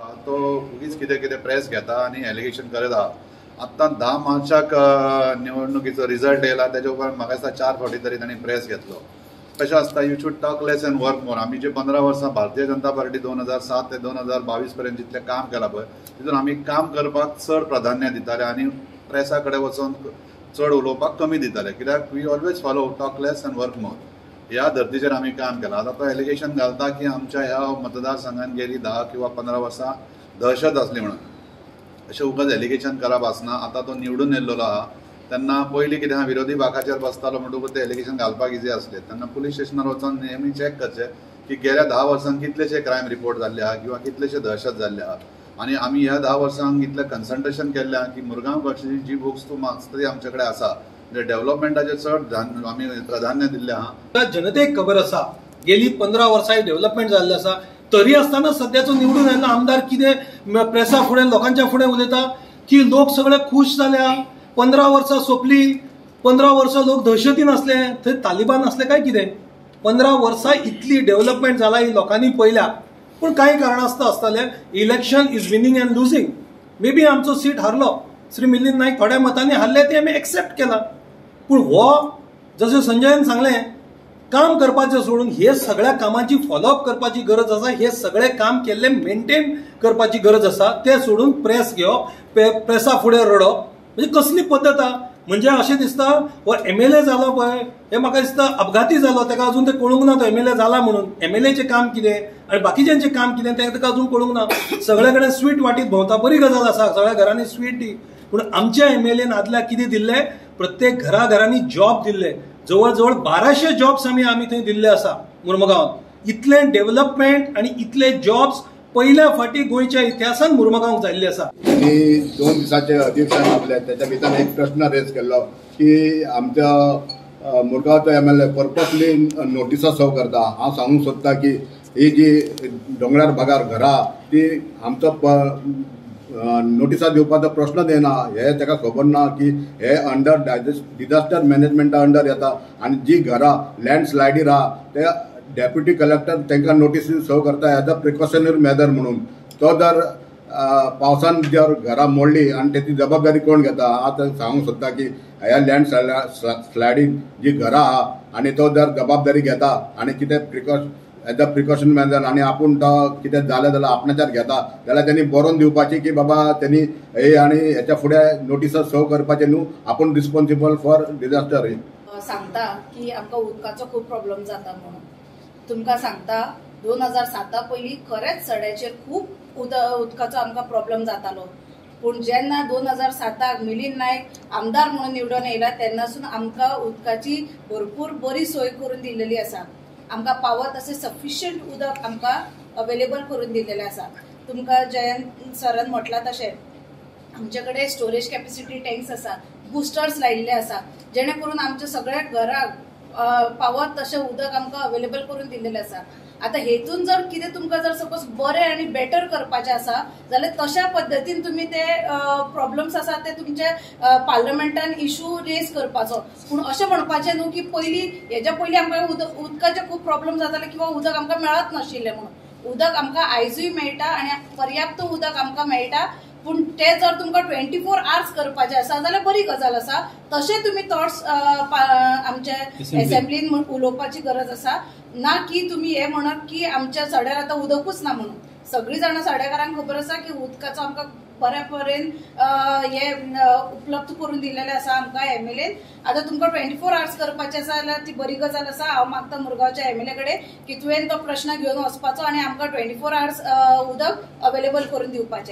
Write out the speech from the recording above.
तो उगीच कितें कितें प्रेस घेता आनी एलिगेशन करत आहा. आत्तां 10 मार्चाक निवडणुकीचो रिजल्ट येयला, तेच्या उपरांत म्हाका दिसता 4 फावटी तरी तांणी प्रेस घेतलो. कशें आसता, you should talk less and work more. आमी जे 15 वर्सां भारतीय जनता पार्टी 2007 ते 2022 पर्यंत जितलें काम केलां पळय, तितून आमी काम करपाक चड प्राधान्य दिताले आनी प्रेसा कडेन वचोन चड उलोवपाक कमी दिताले. कित्याक we always follow talk less and work more ह्या धर्तीचेर आमी काम केलां. आतां तो एलिगेशन घालता की आमच्या ह्या मतदारसंघान गेली 10 किंवा 15 वर्सां दहशत आसली म्हणून. अशें उगाच एलिगेशन करप आसना. आतां तो निवडून येयल्लो आहा, तेन्ना पयलीं कितें आहा विरोधी बाकाचेर बसतालो म्हणटकूच ते एलिगेशन घालपाक इजी आसले. तेन्ना पुलीस स्टेशनार वचोन नेहमी चॅक करचें की गेल्या 10 वर्सांक कितलेशे क्रायम रिपोर्ट जाल्ले आहा किंवा कितलेशे दहशत जाल्ले आहा. आनी आमी ह्या 10 वर्सांक इतलें कन्संट्रेशन केल्लें आहा की मुरगांव कॉन्स्टिट्युएन्सी जी बुक्स तूं मागता ती आमचे कडेन आसा. म्हणजे डेव्हलपमेंटाचेर चड आमी प्राधान्य दिल्लें आहा. जनतेक खबर आसा गेली 15 वर्सां डेव्हलपमेंट जाल्लें आसा, तरी आसतना सद्याचो निवडून आयिल्लो आमदार कितें प्रेसा फुडें लोकांच्या फुडें उलयता की लोक सगळे खूश जाल्या, 15 वर्सां सोंपली, 15 वर्सां लोक दहशतीन आसले, थंय तालिबान आसले काय कितें. 15 वर्सां इतली डेव्हलपमेंट जाला ही लोकांनी पळयल्या. पूण कांय कारणास्तव आसतालें, election is winning and losing. May be आमचो सीट हारलो, श्री मिलिंद नायक थोड्या मतांनी हारले, ते आमी एक्सेप्ट केला. पूण हो जशें संजयान सांगलें, काम करपाचें सोडून हे सगळ्या कामाची फॉलोअप करपाची गरज आसा, हे सगळे काम केल्ले मेंटेन करपाची गरज आसा, ते सोडून प्रेस घेवप, प्रेसा फुडें रडप म्हणजे कसली पद्दत आहा. म्हणजे अशें दिसता हो एमएलए जालो पळय, हे म्हाका दिसता अपघाती जालो, ताका अजून ते कळूंक ना तो एमएलए जाला म्हणून. एमएलएचें काम कितें आनी बाकीच्यांचें काम कितें तें ताका अजून कळूंक ना. सगळे कडेन स्वीट वाटीत भोंवता, बरी गजाल आसा, सगळ्या घरांनी स्वीट दी. पूण आमच्या एमएलएन आदल्या कितें दिल्लें, प्रत्येक घराघरांनी जॉब दिल्ले, जवळ जवळ 1200 जॉब्स आमी थंय दिल्ले आसा मुरमुगांवांत. इतलें डेव्हलपमेंट आनी इतले जॉब्स पयल्या फावटी गोंयच्या इतिहासांत मुरमुगांवांत जाल्ले आसा. आनी 2 दिसाचे अधिवेशन आपले त्याच्या भितर एक प्रश्न रेज केल्लो की आमच्या मुरगांवचो एमएलए पर्पसली नोटिसा सर्व करता. हांव सांगूंक सोदता की ही जी दोंगरार भागार घरां ती आमचो नोटिसा दिवपाचो प्रश्नच येना, हे ताका खबर ना की हे अंडर डिजास्टर मॅनेजमेंटा अंडर येता. आनी जी घरां लँडस्लायडीर आहा ते डेप्युटी कलेक्टर तांकां नोटीस सर्व करता एज अ प्रिकॉशनरी मेजर म्हणून. तो जर पावसान जर घरां मोडली आनी तेची जबाबदारी कोण घेता? आतां सांगूंक सोदता की ह्या लँड स्लायडींग जी घरां आहा आनी तो जर जबाबदारी घेता आनी कितें एज अ प्रिकॉशन मेजर आनी आपूण तो कितें जालें जाल्यार आपणाच्यार घेता जाल्यार तेणी बरोवन दिवपाची की बाबा तेणी हे आनी हेच्या फुडें नोटिसां सर्व करपाचें न्हू, आपूण रिस्पॉन्सिबल फॉर डिजास्टर. सांगता की आमकां उदकाचो खूब प्रॉब्लम जाता म्हणून तुमकां सांगता, 2007 पयलीं खरेंच सड्याचेर खूब उदकाचो आमकां प्रॉब्लम जातालो. पूण जेन्ना 2007 मिलिंद नायक आमदार म्हणून निवडून येयला तेन्नासून आमकां उदकाची भरपूर बरी सोय करून दिल्लेली आसा. आमकां पावत अशें सफिशियंट उदक आमकां अवेलेबल करून दिल्लेलें आसा. तुमकां जयंत सरान म्हटलां तशें आमचे कडेन स्टोरेज कॅपेसिटी टँक्स आसा, बुस्टर्स लायिल्ले आसा, जेणे करून आमच्या सगळ्या घराक पावत तशें उदक आमकां अवेलेबल करून दिल्लेलें आसा. आतां हेतून जर कितें तुमकां जर सपोज बरें आनी बेटर करपाचें आसा जाल्यार तशा पद्दतीन तुमी ते प्रॉब्लम्स आसा ते तुमचे पार्लमेंटान इशू रेज करपाचो. पूण अशें म्हणपाचें न्हू की पयलीं हेज्या पयलीं आमकां उदकाचे खूब प्रॉब्लम जाताले किंवा उदक आमकां मेळत नाशिल्लें म्हणून. उदक आमकां आयजूय मेळटा आनी पर्याप्त उदक आमकां मेळटा. पूण ते जर तुमकां 24 आवर्स करपाचें आसा जाल्यार बरी गजाल आसा, तशें तुमी थॉट्स आमचे एसेंब्लीन उलोवपाची गरज आसा, ना की तुमी हें म्हणत की आमच्या सड्यार आतां उदकूच ना म्हणून. सगळीं जाणां सड्याकारांक खबर आसा की उदकाचो आमकां बऱ्या परेन हे उपलब्ध करून दिल्लेलें आसा आमकां एमएलएन. आतां तुमकां 24 आवर्स करपाचें आसा जाल्यार ती बरी गजाल आसा. हांव मागता मुरगांवच्या एमएलए कडेन की तुवें तो प्रश्न घेवन वचपाचो आनी आमकां 24 आवर्स उदक अवेलेबल करून दिवपाचें.